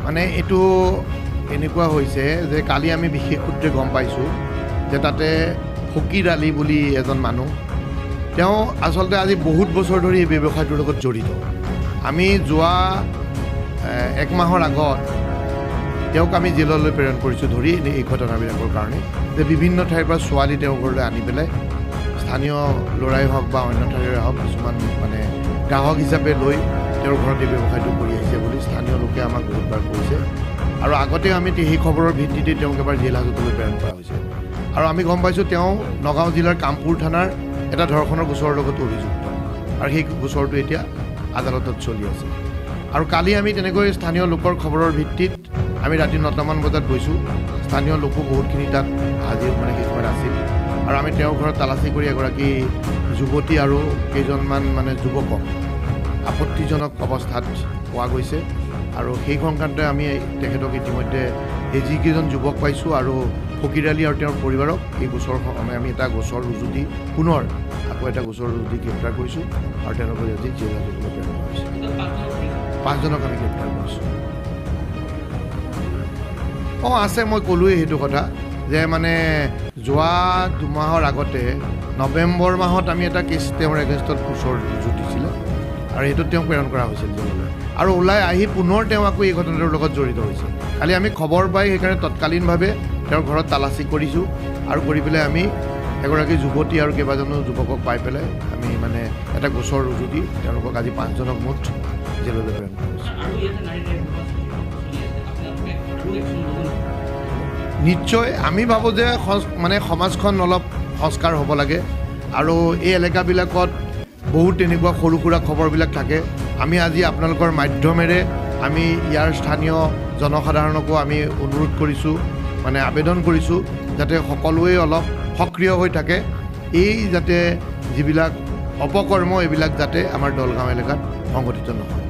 মানে এইটো এনেকুৱা হৈছে যে কালি আমি বিশেষ সূত্ৰে গম পাইছোঁ যে তাতে ফকীৰ আলী বুলি এজন মানুহ, তেওঁ আচলতে আজি বহুত বছৰ ধৰি এই ব্যৱসায়টোৰ লগত জড়িত। আমি যোৱা এক মাহৰ আগত তেওঁক আমি জেললৈ প্ৰেৰণ কৰিছোঁ ধৰি এই ঘটনাবিলাকৰ কাৰণে, যে বিভিন্ন ঠাইৰ পৰা ছোৱালী তেওঁৰ ঘৰলৈ আনি পেলাই স্থানীয় ল'ৰাই হওক বা অন্য ঠাইৰে হওক কিছুমান মানে গ্ৰাহক হিচাপে লৈ তেওঁৰ ঘৰত এই ব্যৱসায়টো কৰি আহিছে বুলি স্থানীয় লোকে আমাক বহুতবাৰ কৈছে। আৰু আগতেও আমি সেই খবৰৰ ভিত্তিতে তেওঁক এবাৰ জেল হাজতলৈ প্ৰেৰণ কৰা হৈছে। আৰু আমি গম পাইছোঁ তেওঁ নগাঁও জিলাৰ কামপুৰ থানাৰ এটা ধৰ্ষণৰ গোচৰৰ লগতো অভিযুক্ত আৰু সেই গোচৰটো এতিয়া আদালতত চলি আছে। আৰু কালি আমি তেনেকৈ স্থানীয় লোকৰ খবৰৰ ভিত্তিত আমি ৰাতি 9টামান বজাত গৈছোঁ। স্থানীয় লোকো বহুতখিনি তাত হাজিৰ মানে সেই সময়ত আছিল আৰু আমি তেওঁৰ ঘৰত তালাচী কৰি এগৰাকী যুৱতী আৰু কেইজনমান মানে যুৱকক আপত্তিজনক অৱস্থাত পোৱা গৈছে। আৰু সেই সংক্ৰান্তে আমি তেখেতক ইতিমধ্যে এই যিকেইজন যুৱক পাইছোঁ আৰু ফকীৰ আলী আৰু তেওঁৰ পৰিবাৰক এই গোচৰ আমি এটা গোচৰ ৰুজু দি পুনৰ আকৌ এটা গোচৰ ৰুজু দি গ্ৰেপ্তাৰ কৰিছোঁ আৰু তেওঁলোকক আজি জেল হাজতলৈ প্ৰেৰণ কৰা হৈছে। 5জনক আমি গ্ৰেপ্তাৰ কৰিছোঁ। অঁ আছে, মই ক'লোৱেই সেইটো কথা যে মানে যোৱা 2 মাহৰ আগতে নৱেম্বৰ মাহত আমি এটা কেছ তেওঁৰ এগেইনষ্টত গোচৰ ৰুজু দিছিলে আৰু সেইটোত তেওঁক প্ৰেৰণ কৰা হৈছিল জেললৈ আৰু ওলাই আহি পুনৰ তেওঁ আকৌ এই ঘটনাটোৰ লগত জড়িত হৈছে। কালি আমি খবৰ পাই সেইকাৰণে তৎকালীনভাৱে তেওঁৰ ঘৰত তালাচী কৰিছোঁ আৰু কৰি পেলাই আমি এগৰাকী যুৱতী আৰু কেইবাজনো যুৱকক পাই পেলাই আমি মানে এটা গোচৰ ৰুজু দি তেওঁলোকক আজি 5জনক মুঠ জেললৈ প্ৰেৰণ কৰা হৈছে। আৰু ইয়াতে নাৰী ৰেপ চলি আছে, আপোনালোকে আৰু একশ্যন ল'ব নেকি? নিশ্চয় আমি ভাবোঁ যে মানে সমাজখন অলপ সংস্কাৰ হ'ব লাগে আৰু এই এলেকাবিলাকত বহুত তেনেকুৱা সৰু সুৰা খবৰবিলাক থাকে। আমি আজি আপোনালোকৰ মাধ্যমেৰে আমি ইয়াৰ স্থানীয় জনসাধাৰণকো আমি অনুৰোধ কৰিছোঁ, মানে আবেদন কৰিছোঁ যাতে সকলোৱে অলপ সক্ৰিয় হৈ থাকে, এই যাতে যিবিলাক অপকৰ্ম এইবিলাক যাতে আমাৰ দলগাঁও এলেকাত সংঘটিত নহয়।